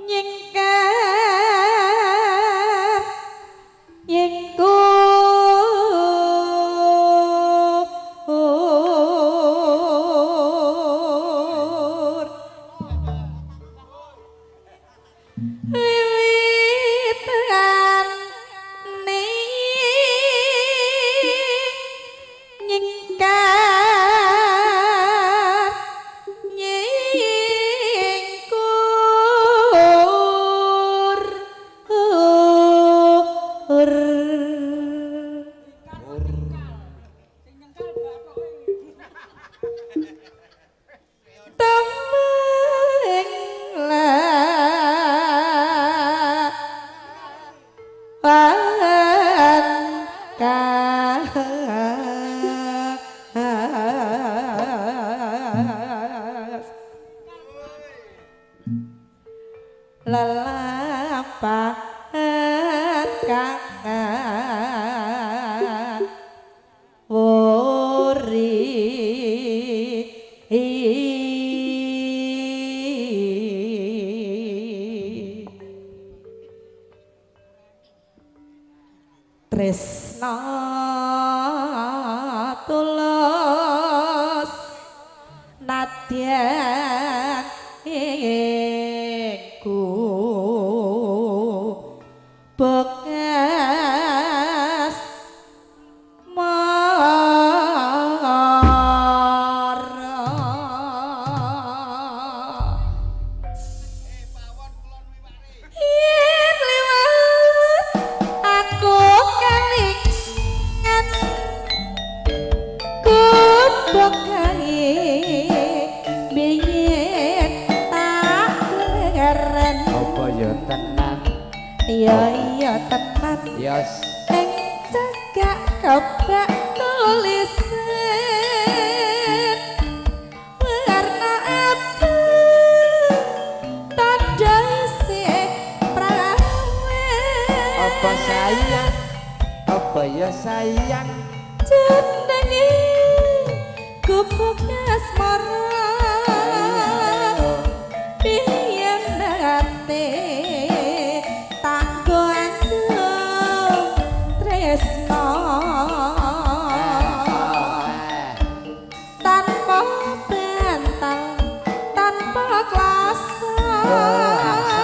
Nyingkar nyingkur wiwitan nyingkar nyingkur. Temeng lawan kas lelampahan kang wuri. Tresna tulus nadyan iku bekas mara. Yen liwat aku kelingan gubuk kae biyen tak leren. Apa ya tenan? Ya iya tenan. Yos. Ing cagak kebak tulisan warna abang tanda isih prawen. Apa sayang? Apa ya sayang? Jenenge gubuk asmara biyen nate tak gandum tresno tanpa bantal tanpa klasa.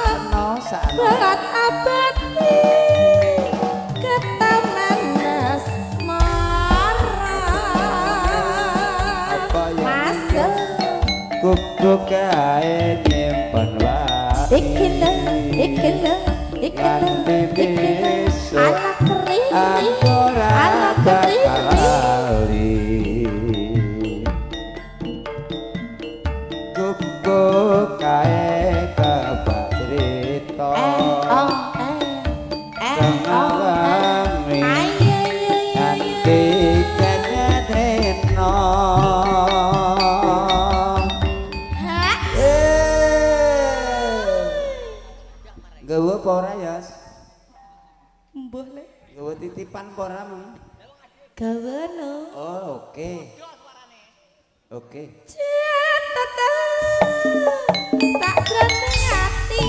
Sakno, sakno. Berat abadi ketaman asmara. Apa ya? Masuk. Gubuk kae nyimpen wae. Iki lho, iki lho, iki lho, Nganti iki lho. besok Anak kering, aku ora anak bakal kering. Lali. Gubuk kae kebak cerita. Eh, oh, eh, eh, oh, eh. Tengah Ayo, ayo, ayo, ayo. Nganti kenyateno. Hah? Eh. Gawa apa ora, Yos? Mbuh le. Gawa titipan apa ora, Meng? Gawa no. Oh, oke. Oke. Catatan sakjroning ati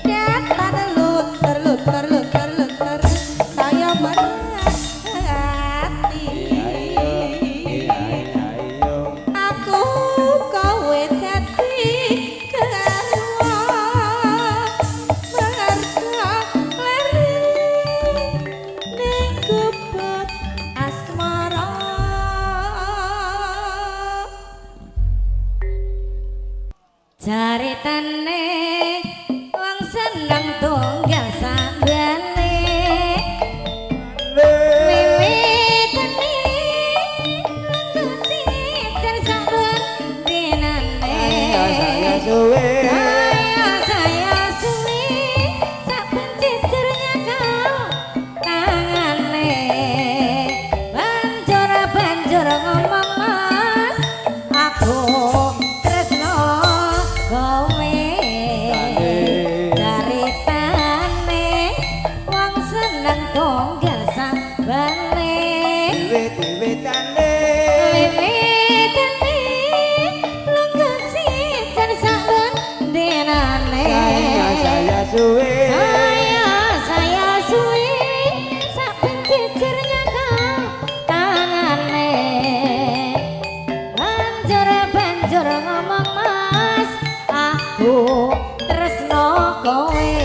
datan luntur luntur luntur luntur saya merhati. Iya, ayo. Aku kowe dadi garwa mergo leri ning gubuk asmara. Caritane wong seneng tunggal sambale wiwitane jejer saben dinane. Saya suwe. Saya saya suwe saben jejer nyekel tangane banjur banjur ngomong, "Mas, aku tresno kowe." Caritane suwe. Saya saya suwi saben jejernya kau tangane. Banjur banjur ngomong mas, aku tresno kowe.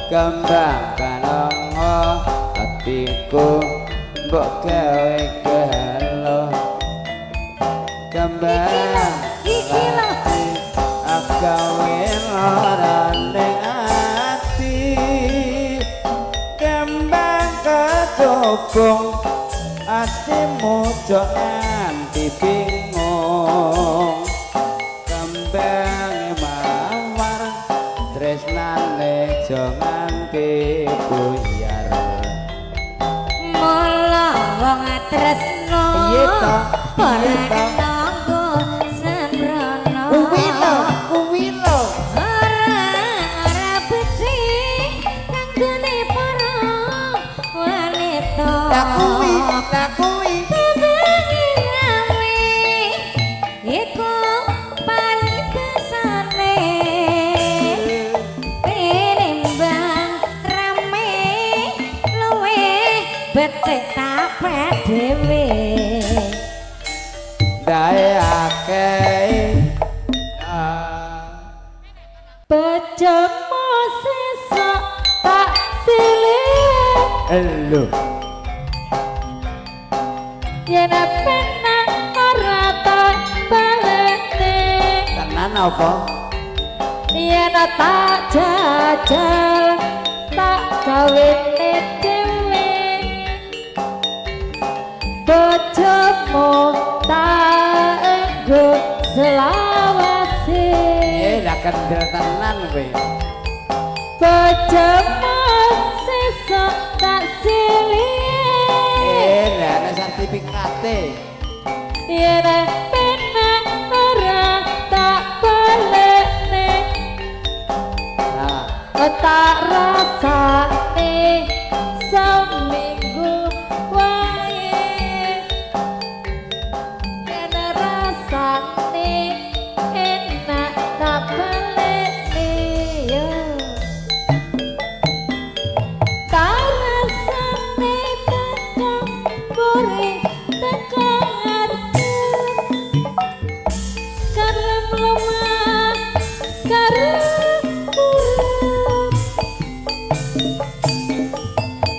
Kembang kanongo atiku mbok gawe gelo. Kembang Iki lho, agawe lara ning ati. Kembang kecubung atimu jok nganti bingung. Kembang mawar tresnane jo nganti buyar. Mula wong tresno Piye to? ora Piye to? nanggo sembrono. Kuwi lho, kuwi lho. Ora ora becik kanggone para wanita. Lah kuwi, lah kuwi. Tebengi rame iku paribasane. Tinimbang rame luwih becik tape dhewe. Dae akeh. Ah. Pejemo sesuk tak silih. Lho. Yen penak ora tak balene. Tenan apa? Yen tak jajal tak gawene dhewe. Bojomu tak enggo selawase. Eh, lah kendel tenan kowe. Bojomu sesuk tak silih. Eh, lah ana sertifikate. Yen penak ora tak balene. Nah, Tak rasane seminggu wae. Yen rasane enak tak balene yo. Tak rasane teko mburi teko ngarep. Karem lemah karep urip.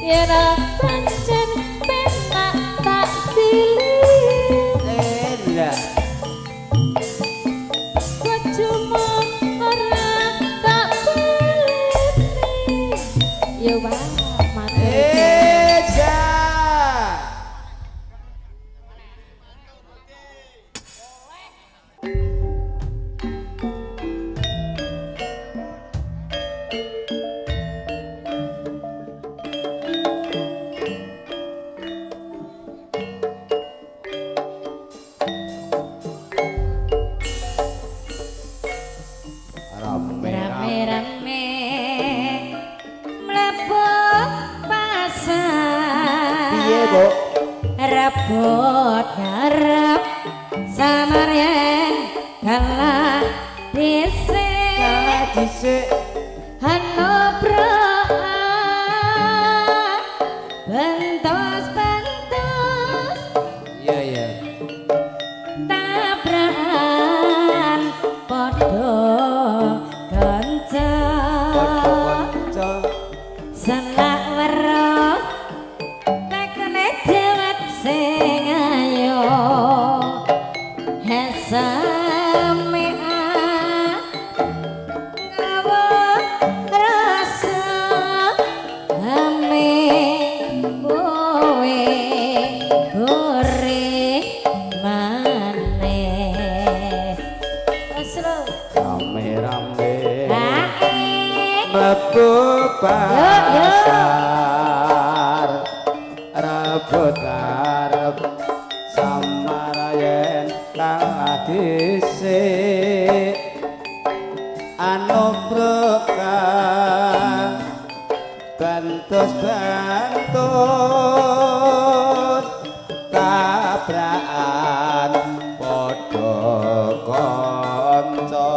Yen pancen penak tak silih. Eh, lah. Bojomu ora tak baleni. Yo Pak, matur. Eh, ja. Rame rame. Rame-rame mlebu pasar. Piye, Bu? Rebut garap samaryen kalah dhisik. Kalah dhisik. Hanobroan bentos-bentos Iya, iya. tabrakan padha kanca. Padha kanca. Selak weruh tekne dewet sing ayo hesame ngawur rasa ame kowe gore maneh. Aslo. Rame rame. Ae. Mlebu Yo, yo. pasar. Rebut arep samarayen kalah dhisik. Anubroka bantos bantos tabrakan padha kanca.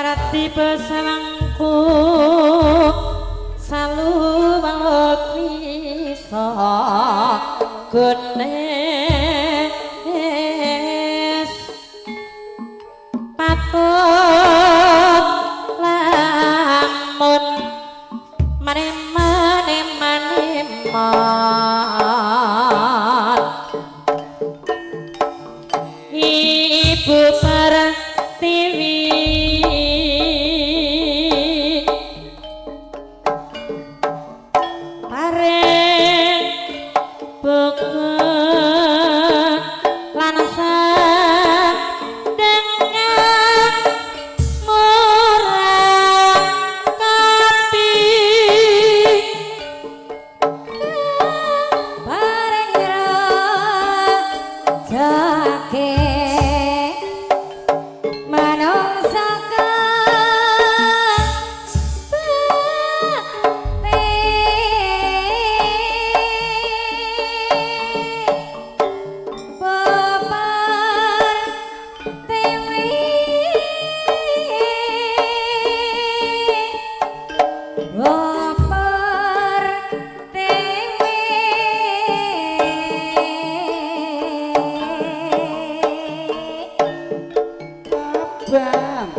Paratiba sawangku salu wisa gones patut lamun manemane maneman Ibu Pertiwi paring buku lan dengan murah kapi Paring rejeki manungsa kang Bapak Dewi Bapak Dewi Abang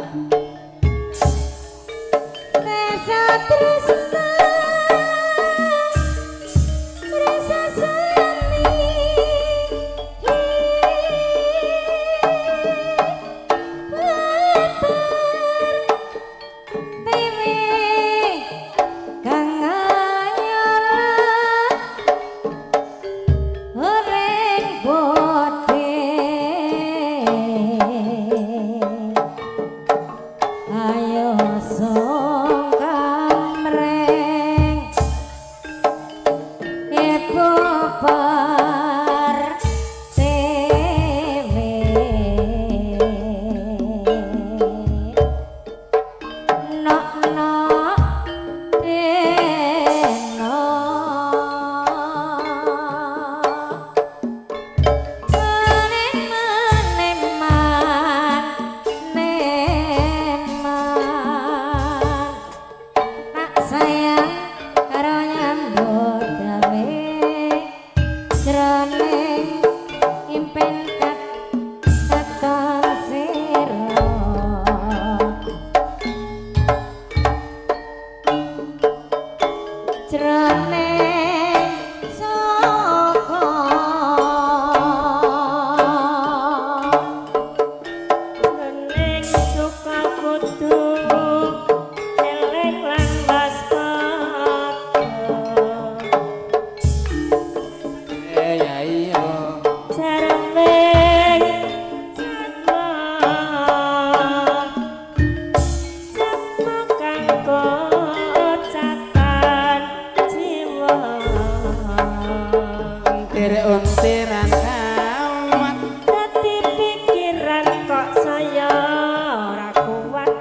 Rasa tresna rasa seni Dewi kang anyola ring bodhe ayo sungkan mreng ibu Pertiwi nok nok deno Neman, neman, tak sayang karo nyambut gawe jroning impen kat katon sira jroning saka Ning suka kudu eling lan waspada. Eh ya iya Jarming jatma jatma kang kocatan jiwa. Untir-untiran kawat Dadi pikiran kok saya ora kuat.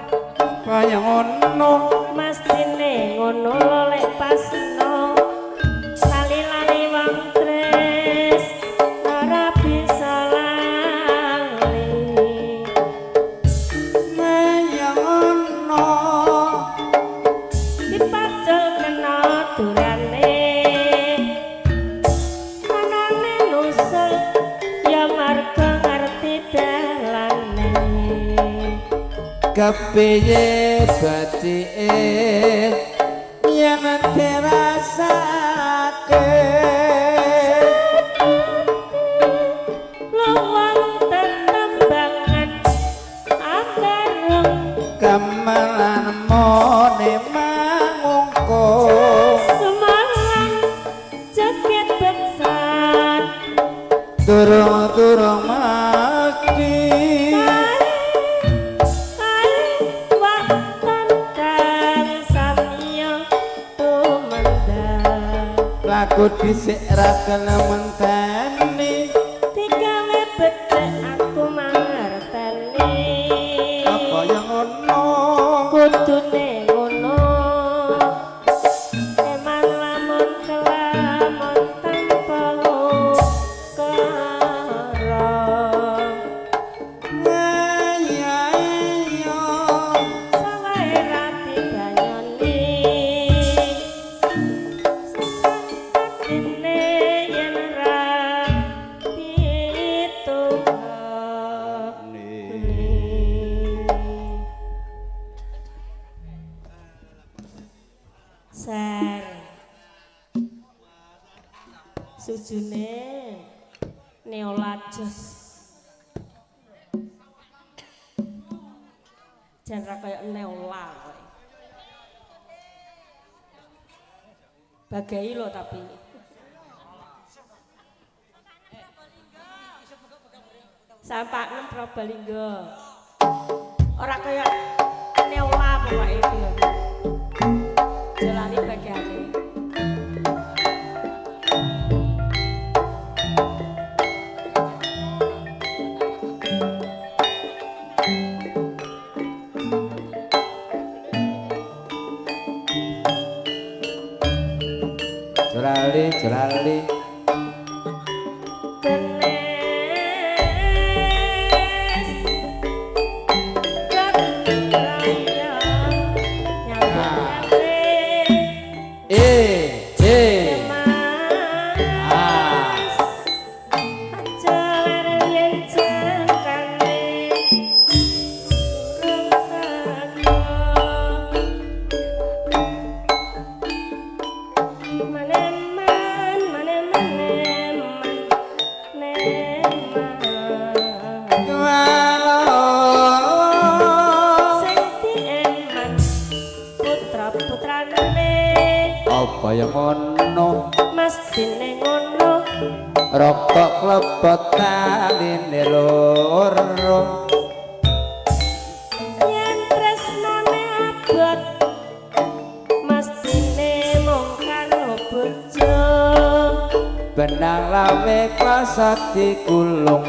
Kaya ngono Mestine ngono lho lek pasno lali-lali wong tres ora bisa lali. Kaya ngono Dipacul kena durane anane nusul ya marga ngerti dalane. Kepiye becike yen dirasake Luwang tetembangan agarung gamelan mone mangungkung Semalang jaket beksan durung-durung mesti kae waton kang samya tumendang laku dhisik ra kena menteni digawe becik aku mangerteni apa yang ngono kudune ngono eman lamun kelamon tanpa ukara. Ya iya Sing Setujune Neolajos. Jan ra kaya Neola kowe. Bagai lo tapi. Sampak 6 Probolinggo. Ora kaya Neola pokoke iki lho. Jalani bagiane. Jolali, jolali. Tenes Raya nyambut Eh, eh. Ah. Mas aja leren yen jangkane urung teko. Maneman maneman neman sing dienman putra-putrane Apa yang ngono? mestine ngono. Rokok klebet taline loro. Yen tresnane abot mestine mung karo bojo. Benang lawe klasa dikulung.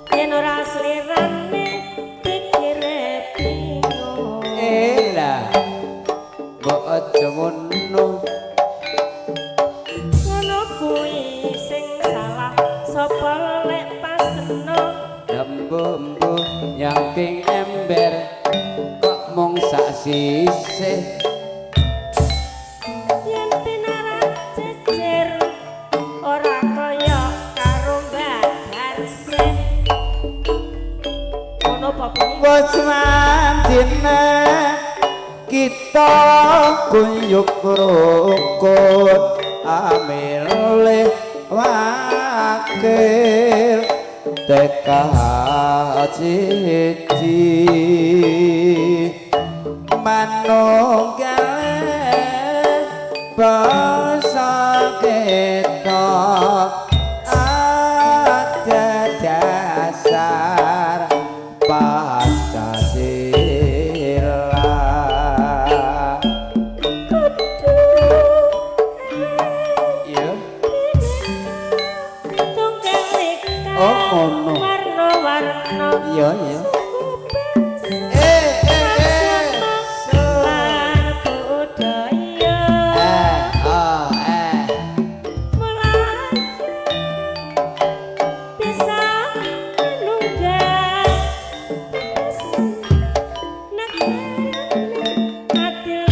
Yen ora slirane pikire bingung. Elah. Mbok aja ngono. Ngono kuwi sing salah sapa lek paseno. Embu-embu nyangking ember kok mung sak sisih. Yen pinarak jejer ora kaya karo Mbah Darsih. Ngono apa kuwi? Wis mandine kita guyub rukun amilih wakil TKJ manunggale bangsa kita ada dasar Pancasila. Kudu Iya. tunggal ika. Oh, ngono. Warna-warna. Iya, iya. Suku bangsa Eh, eh, eh. lan budaya. Eh, oh, eh. Mulai bisa menunggang negarane adil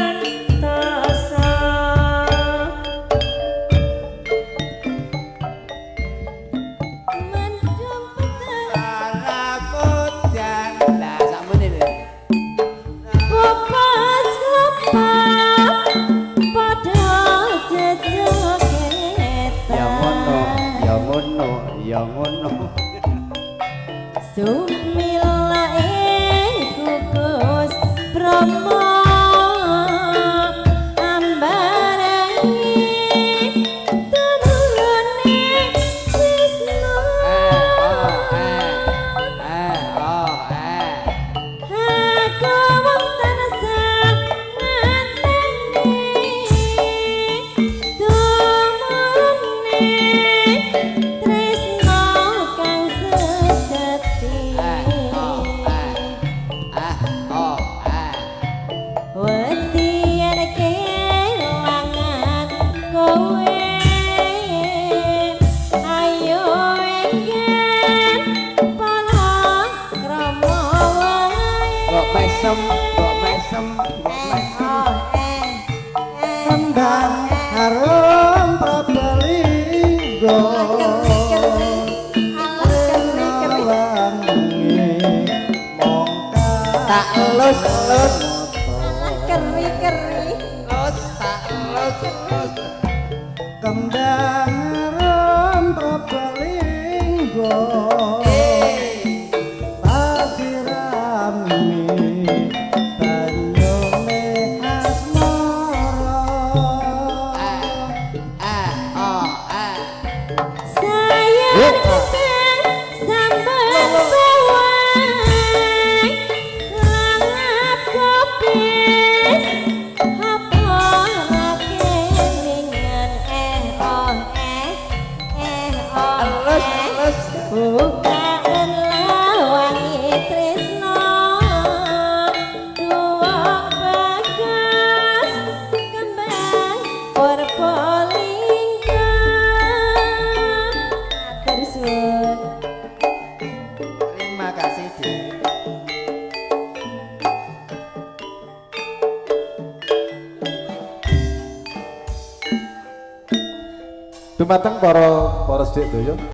santosa. Mendung peteng Kalamudan. Lah, sakmene lho. Kupas kupas padha jejogetan. Ya ngono, ya ngono, ya ngono. Sumilae kukus bromo ambarane tumurune Wisnu. Eh, oh, eh. Eh, oh, eh. Aku wong tansah ngateni tumurune tresna kang sejati. Eh, oh, eh. Eh, oh, eh. Wedi yen kelangan kowe, ayo enggen palakrama wae. Mbok mesem, mbok mesem, mbok mesem. Oh, eh, eh. Kembang harum Probolinggo. Keri keri, alah keri keri. Wangi mongka Tak elus, elus. Alah keri keri. Elus, tak elus, elus. kembang Pasirami banyune asmara. Eh, oh, eh. Sayur kentang sambel bawang langap kopis apa ora kelingan eh oh eh eh oh Elus, eh elus. Bukaan lawangi tresno duwong bagas kembang Purbalingga. Matur suwun. Terima kasih, Dik. Dumateng para para sedherek daya.